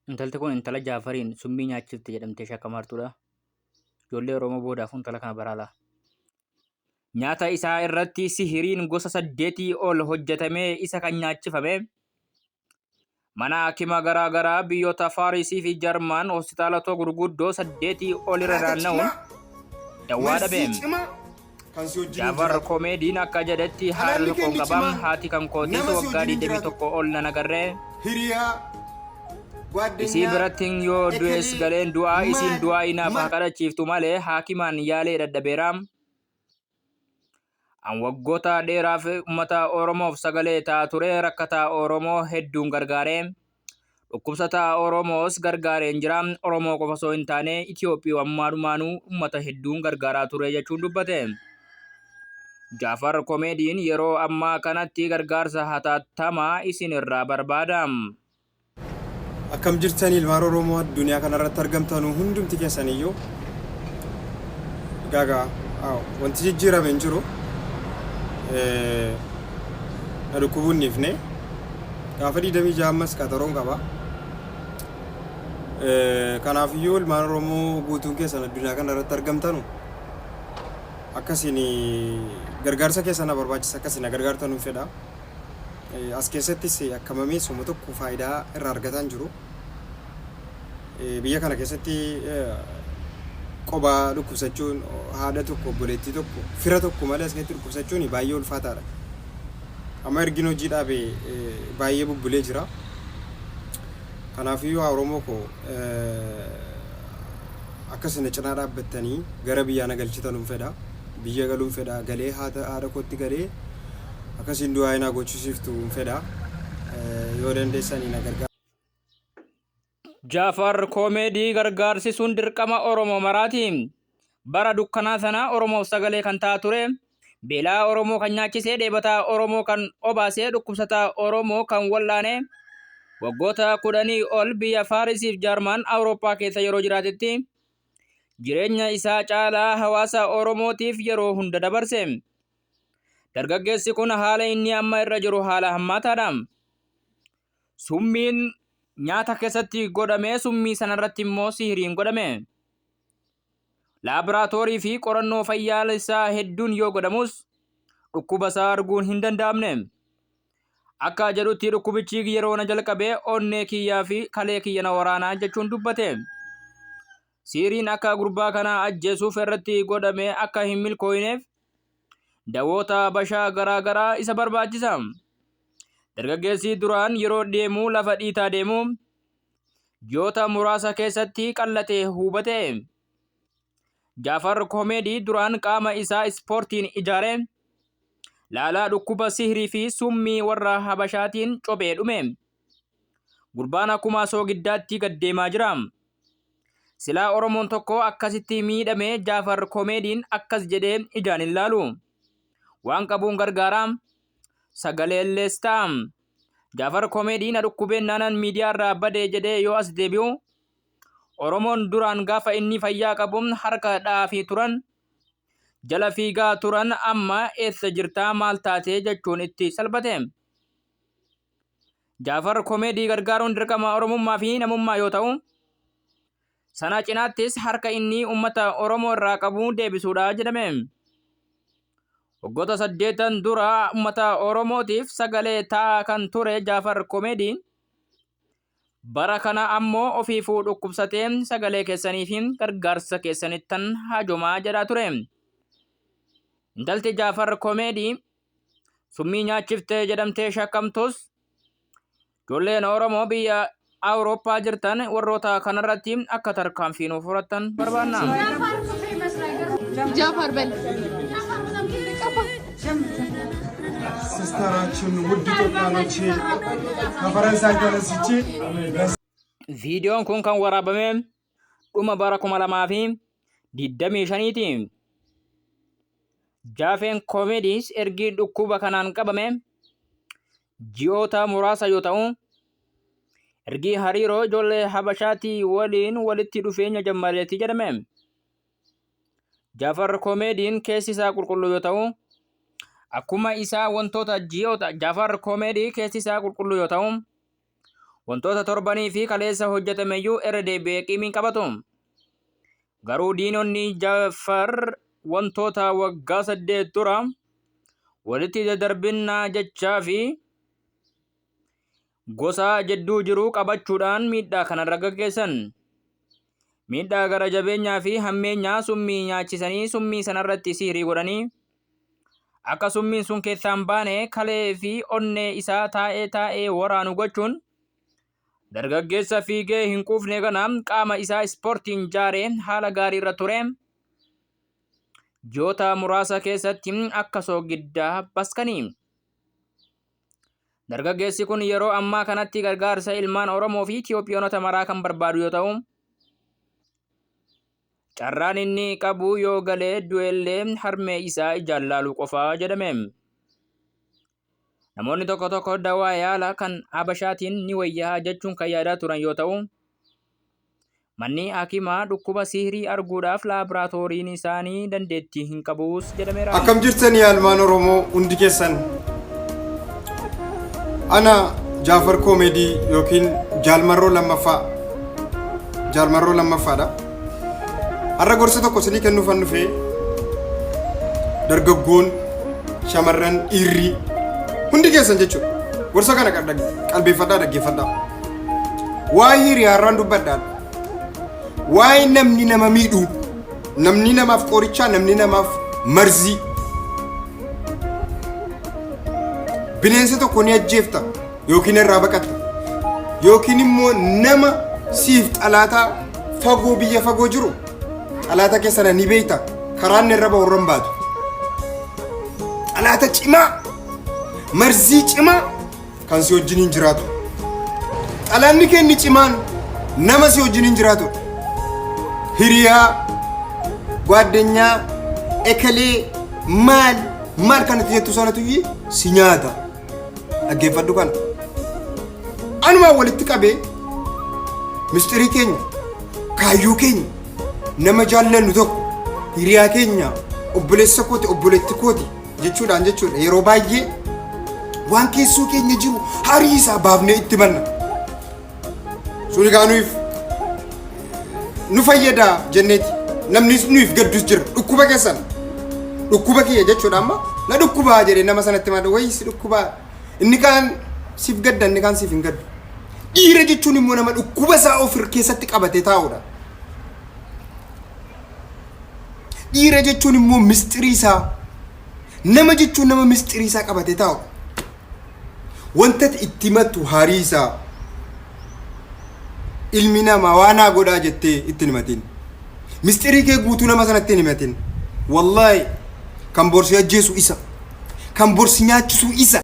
Intalti kun intala Jaafariin summii nyaachifte jedhamtee shakkamartudha. Ijoollee Oromoo boodaafuu intala kana baraala. Nyaata isaa irratti sihiriin gosa saddeetii ol hojjetamee isa kan nyaachifame. Mana haakima garaa garaa biyyoota Faarisii fi Jarman hospitaalota gurguddoo saddeetii ol irra Nyaata naanna'uun cimaa, dawwaa dhabe. marzii cimaa kan si wajjiniin Jaafar jiraatu. Komeediin akka jedhetti haadha Talaalli tokkoon keenni qaba. cimaa Haati kan kootis nama si waggaa wajjiniin jiraatu. 21 ol nan agarree. Hiriyaa, Isii gwaaddenyaa, biratti yoo du'es ekelee, galeen du'aa isiin maal, du'aa inaaf haa maal. kadhachiiftu malee haakimaan yaalee dadhabeera. An waggoota dheeraaf uummata Oromoof sagalee ta'aa ture, rakkataa Oromoo hedduun gargaare. Dhukkubsataa Oromoos gargaareen jira. Oromoo qofa osoo hin taane Itiyoophiyummaadhumaanuu uummata hedduun gargaaraa ture jechuun dubbate. Jaafar Komeediin yeroo ammaa kanatti gargaarsa hatattamaa isin irraa barbaada. Akkam jirtanii ilmaan Oromoo addunyaa kanarratti argamtanu hundumti keessaniyyuu gagaa wanti jijjiirame hin jiru. Na dhukkubuu hin dhiifne. Gaafa 26 ammas qaxaroon qaba. Kanaafiyyuu ilmaan Oromoo guutuun keessan addunyaa kanarratti argamtanu akkasiin gargaarsa keessan na barbaachisa akkasiin na gargaartanu fedha. As keessattis akka mamees homa tokko faayidaa irraa argataa hin jiru. Biyya kana keessatti qobaa dhukkubsachuun haadha tokko, obboleettii tokko, fira tokko malee as keessatti dhukkubsachuun baay'ee ulfaataadha. Amma ergin hojii dhaabe baay'ee bubbulee jira. Kanaafiyyuu haa Oromoo koo akka isin na cinaa dhaabbattanii gara biyyaa na galchitanun fedha. Biyya galuun fedha. Galee haadha kootti galee akka isin du'aa naa gochisiiftu hin fedha. Yoo dandeessanii na gargaara. Jaafar Koomeedii gargaarsisuun dirqama Oromoo maraati. Bara dukkanaa sana Oromoof sagalee kan ta'aa ture, beela'aa Oromoo kan nyaachise, dheebotaa Oromoo kan obaase, dhukkubsataa Oromoo kan wal'aane, waggoota kudhanii ol biyya Faarisiif Jaarmaan Awurooppaa keessa yeroo jiraatetti jireenya isaa caalaa hawaasa Oromootiif yeroo hunda dabarse. Dargaggeessi kun haala inni amma irra jiru haala hammaataadha. Summiin nyaata keessatti godhame, summii sanarratti immoo sihiriin godhame. Laaboraatoorii fi qorannoo fayyaalessaa hedduun yoo godhamus dhukkuba isaa arguun hin danda'amne. Akka jedhutti dhukkubichi yeroo na jalqabe onnee kiyyaa fi kalee kiyya na waraanaa jechuun dubbate. Siiriin akka gurbaa kanaa ajjeesuuf irratti godhame akka hin milkooyneef dawoota bashaa garaa garaa isa barbaachisa. Dargaggeessi duraan yeroo deemu lafa dhiitaa deemu ji'oota muraasa keessatti qallatee hubate. Jaafar Koomeedii duraan qaama isaa ispoortiin ijaare laalaa dhukkuba sihrii fi summii warra Habashaatiin cophee dhume. Gurbaan akkuma soogiddaatti gad deemaa jira. Silaa Oromoon tokko akkasitti miidhame Jaafar Koomeediin akkas jedhee ijaan hin laalu. Waan qabuun gargaara. Sagaleellees ta'a. Jaafar Koomeedii na dhukkubeen naanan miidiyaa irraa bade jedhee yoo as deebi'u Oromoon duraan gaafa inni fayyaa qabu harka dhaafii turan jala fiigaa turan amma eessa jirtaa maal taatee jechuun itti salphate. Jaafar Koomeedii gargaaruun dirqama Oromummaa fi namummaa yoo ta'u, sana cinaattis harka inni uummata Oromoo irraa qabu deebisuudha jedhame. Waggoota saddeetan dura uummata Oromootiif sagalee ta'aa kan ture Jaafar Koomeediin bara kana ammoo ofiifuu dhukkubsatee sagalee keessanii fi gargaarsa keessanittan haajomaa jedhaa ture. Intalti Jaafar Koomeedii summii nyaachiftee jedhamtee shakkamtus ijoolleen Oromoo biyya Awurooppaa jirtan warroota kanarratti akka tarkaanfii nuuf fudhattan barbaanna. ጃፋር በል ሲስተራችን ውድ ኢትዮጵያኖች ከፈረንሳይ ተነስቼ Viidiyoon kun kan waraabame dhuma bara 2025ti. Jaafeen Koomeediis ergi dhukkuba kanaan qabame ji'oota muraasa yoo ta'u, ergi hariiroo ijoollee Habashaatii waliin walitti dhufeenya jammareeti jedhame. Jaafar Koomeediin keessi isaa qulqulluu yoo ta'u, akkuma isaa wantoota ji'oota Jaafar Koomeedii keessi isaa qulqulluu yoo ta'u, Wantoota torbanii fi kaleessa hojjetameyyuu irra deebi'ee qiimiin qabatu. Garuu diinonni Jafar wantoota waggaa 8 dura walitti daddarbinnaa jechaa fi gosaa jedduu jiru qabachuudhaan miidhaa kanarra gaggeessan. Miidhaa gara jabeenyaa fi hammeenyaa summii nyaachisanii summii sanarratti sihrii godhanii akka summiin sun keessaan baane kalee fi onnee isaa taa'ee taa'ee waraanu gochuun dargaggeessa fiigee hin quufne kana qaama isaa ispoortiin jaaree haala gaariirra ture. Ji'oota muraasa keessatti akka soogiddaa baskanii. Dargaggeessi kun yeroo ammaa kanatti gargaarsa ilmaan Oromoo fi Itiyoophiyoonota maraa kan barbaadu yoo ta'u, carraan inni qabu yoo galee du'ellee harmee isaa ijaan laaluu qofa jedhame. Namoonni tokko tokko dawaa yaala kan Habashaatiin ni wayyaa jechuun kan yaadaa turan yoo ta'u, Manni hakimaa dhukkuba sihrii arguudhaaf laaboraatooriin isaanii dandeettii hin qabuus jedhameera. Akkam jirtanii almaan Oromoo hundi keessan. Ana Jaafar Koomeedii yookiin Jaalmarroo lammaffaa. Jaalmarroo lammaffaadha. Har'a gorsa tokko isinii kennuufan dhufee dargaggoon shamarran dhiirri hundi keessan jechuudha. Gorsa kana qalbeeffadhaa dhaggeeffadhaa. Waa'ee hiriyaarraan dubbadhaan. Waa'ee namni nama miidhuu. Namni namaaf qorichaa, namni namaaf marzii. Bineensa tokko ni ajjeefta yookiin irraa baqatta. Yookiin immoo nama siif xalaataa fagoo biyya fagoo jiru xalaata kee sana ni beekta. Karaa inni irra bahu irra hin baatu. Xalaata cimaa, marzii cimaa kan si wajjiniin jiraatu. Xalaanni kee inni cimaan nama si wajjiniin jiraatu. Hiriyaa, gwaaddanyaa, ekelee, maal maal kan itti jettu sanatu si nyaata. Dhaggeeffadhu kana. Anumaan walitti qabee mistirii keenya, kaayyoo keenya, nama jaallannu tokko, hiriyaa keenya, obboleessa kooti, obboleetti kooti jechuudhaan jechuudha yeroo baay'ee waan keessoo keenya jiru harii isaa baafnee itti manna. Suni gaa nuuf nu fayyada jenneeti. Namni nuuf gaddus jira. Dhukkuba keessan dhukkuba kiyya jechuudha amma na dhukkubaa jedhee nama sanatti madda wayii si dhukkubaa inni kaan siif gadda inni kaan siif hin gaddu. Dhiira jechuun immoo nama dhukkuba isaa of keessatti qabatee taa'udha. Dhiira jechuun immoo mistirii isaa nama jechuun nama mistirii isaa qabatee taa'u. Wanta ati itti himattu harii isaa ilmi namaa waa naa godhaa jettee itti hin himatin. Mistirii kee guutuu nama sanatti hin himatin. Wallaahi kan borsi ajjeesu isa. Kan borsi nyaachisu isa.